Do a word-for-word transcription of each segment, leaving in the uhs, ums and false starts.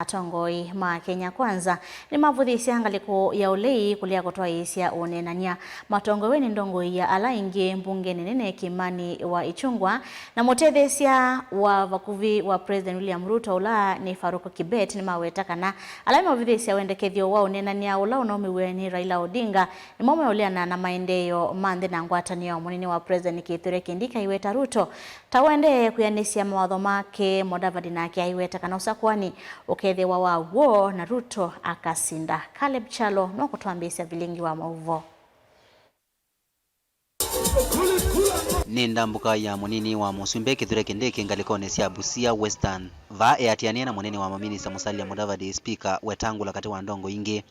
Atongoi ma Kenya Kwanza nĩmavũthĩsya ngalĩko ya ũlei kũlea kũtwaĩĩsya ũneenany'a. Matongoew'e nĩ ndongoi ya ala aingĩ mbungenĩ nene Kimani wa Ichung'wah na mũtetheesya wa vakuvĩ wa President William Ruto, ũla nĩ Faruk Kibet, nĩmaweta kana ala nĩmavũthĩsya wendekethyo wa ũneenany'a ũla ũnaumĩw'e nĩ Raila Odinga nĩmo meũleana na maendeeo ma nthĩ na ngwatanĩo. Mũnini wa President Kithure Kindiki aiweta Ruto ta ũendee kwĩanĩsya mawatho make. Mudavadi nake aiweta kana ũsakũani ũkethĩwa wa w'o na Ruto akasinda. Caleb Kyalo nũkũtwambĩĩsya vilingi wa maũvoo. Nĩ ndambũka ya mũnini wa mũsumbĩ Kithure Kindiki ngalĩkonĩ sya Busia Western, vaa eatĩanĩa na mũnini wa maminista Musalia Mudavadi, Spika Wetangula, katĩ wa ndongo ingĩ.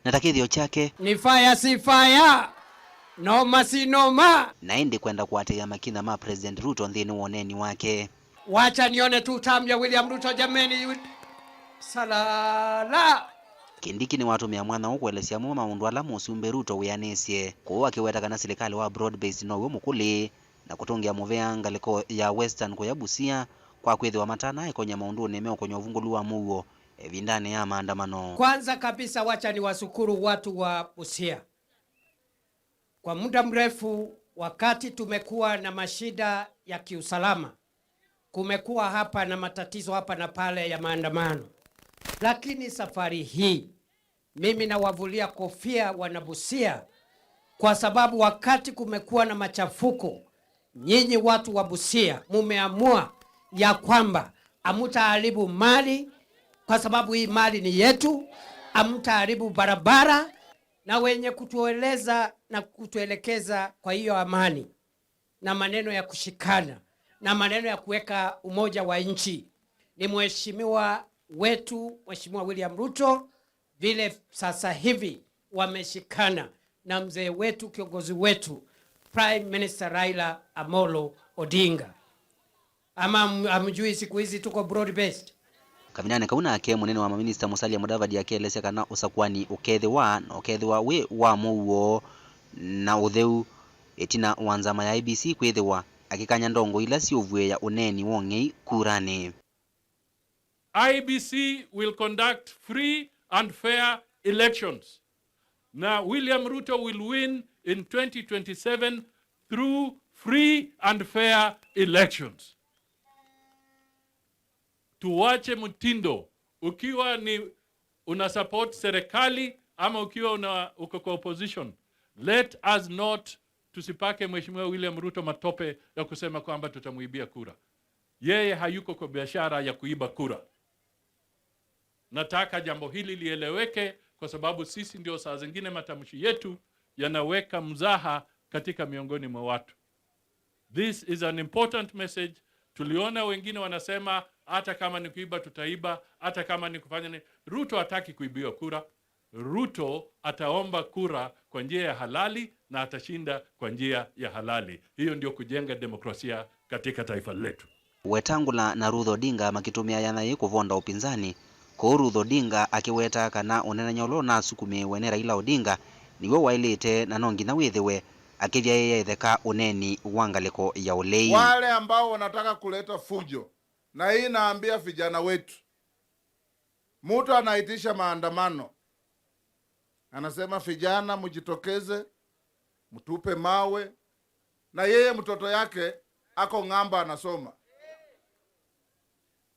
Na ta kĩthĩo kyake, ni fire si fire, noma si noma. Na ĩndĩ kwenda kũatĩĩa makinya ma President Ruto nthĩnĩ wa ũneeni wake. Wacha nione tu term ya William Ruto, jameni, you... Salala. Kindiki nĩwatũmĩa mwanya ũũ kũelesya amwe ma maũndũ ala mũsumbĩ Ruto wĩanĩsye, kũu akĩweta kana silikalĩ wa broad based now'o mũkũlĩ na kũtũngĩa mũvea ngalĩko ya Western kũya Busia kwa kwĩthĩwa matanaekony'a maũndũnĩ meũkony'a ũvungũlu wa mũuo ĩvindanĩ ya maandamano. Kwanza kabisa, wacha niwashukuru watu wa Busia. Kwa muda mrefu, wakati tumekuwa na mashida ya kiusalama, kumekuwa hapa na matatizo hapa na pale ya maandamano. Lakini safari hii, mimi nawavulia kofia wana Busia, kwa sababu wakati kumekuwa na machafuko, nyinyi watu wa Busia mumeamua ya kwamba hamtaharibu mali, kwa sababu hii mali ni yetu, hamtaharibu barabara, na wenye kutueleza na kutuelekeza kwa hiyo amani na maneno ya kushikana na maneno ya kuweka umoja wa nchi ni mheshimiwa wetu, Mheshimiwa William Ruto, vile sasa hivi wameshikana na mzee wetu, kiongozi wetu, Prime Minister Raila Amolo Odinga. Ama am-, amjui siku hizi tuko broad based? Kavindanĩ kau nake, mũnene wa maminista Musalia Mudavadi akeelesya kana ũsakũani ũkethĩwa na ũkethĩwa wĩ wa mũuo na ũtheu, ĩtina wa nzama ya I E B C kwĩthĩwa akĩkany'a ndongo ila siũvuĩĩa ũneeni wa ũng'ei kuranĩ. I E B C will conduct free and fair elections. Na William Ruto will win in twenty twenty-seven through free and fair elections. Tuwache mtindo, ukiwa ni una support serikali ama ukiwa una, uko kwa opposition, let us not, tusipake Mheshimiwa William Ruto matope ya kusema kwamba tutamuibia kura. Yeye hayuko kwa biashara ya kuiba kura. Nataka jambo hili lieleweke, kwa sababu sisi ndio saa zingine matamshi yetu yanaweka mzaha katika miongoni mwa watu. This is an important message. Tuliona wengine wanasema, "Hata kama ni kuiba tutaiba, hata kama ni kufanya ni..." Ruto hataki kuibiwa kura. Ruto ataomba kura kwa njia ya halali na atashinda kwa njia ya halali. Hiyo ndio kujenga demokrasia katika taifa letu. Wetangula na Ruth Odinga makĩtũmĩa yanya yĩĩ kũvonda ũpinzani, kũu Ruth Odinga akĩweta kana ũneenany'a ũla ũnasukumĩĩwe nĩ Raila Odinga nĩw'o waĩlĩte na no nginya wĩthĩwe akĩthyaĩĩa ĩtheka ũneeni wa ngalĩko ya ũlei. Wale ambao wanataka kuleta fujo, na hii naambia vijana wetu, mtu anaitisha maandamano, anasema, "Vijana mjitokeze, mtupe mawe," na yeye mtoto yake ako ng'ambo anasoma.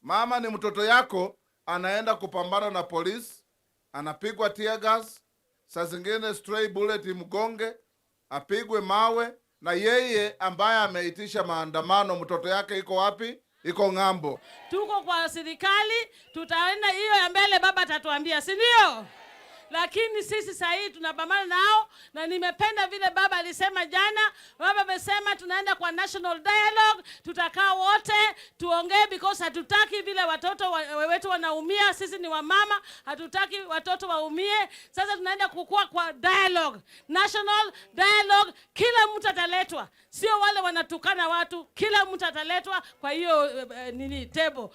Mama ni mtoto yako, anaenda kupambana na polisi, anapigwa tear gas, saa zingine stray bullet imgonge, apigwe mawe, na yeye ambaye ameitisha maandamano, mtoto yake iko wapi? Iko ng'ambo. Tuko kwa serikali, tutaenda hiyo ya mbele, baba atatuambia, si ndio? Lakini sisi saa hii tunapambana nao, na nimependa vile baba alisema jana. Baba amesema tunaenda kwa national dialogue, tutakaa wote tuongee, because hatutaki vile watoto wa-, wetu wanaumia. Sisi ni wamama, hatutaki watoto waumie. Sasa tunaenda kukua kwa dialogue, national dialogue, kila mtu ataletwa, sio wale wanatukana watu, kila mtu ataletwa kwa hiyo, eh, eh, nini, table.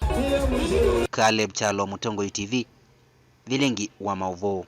Caleb Kyalo, Mũtongoi T V, vilingi wa maũvoo.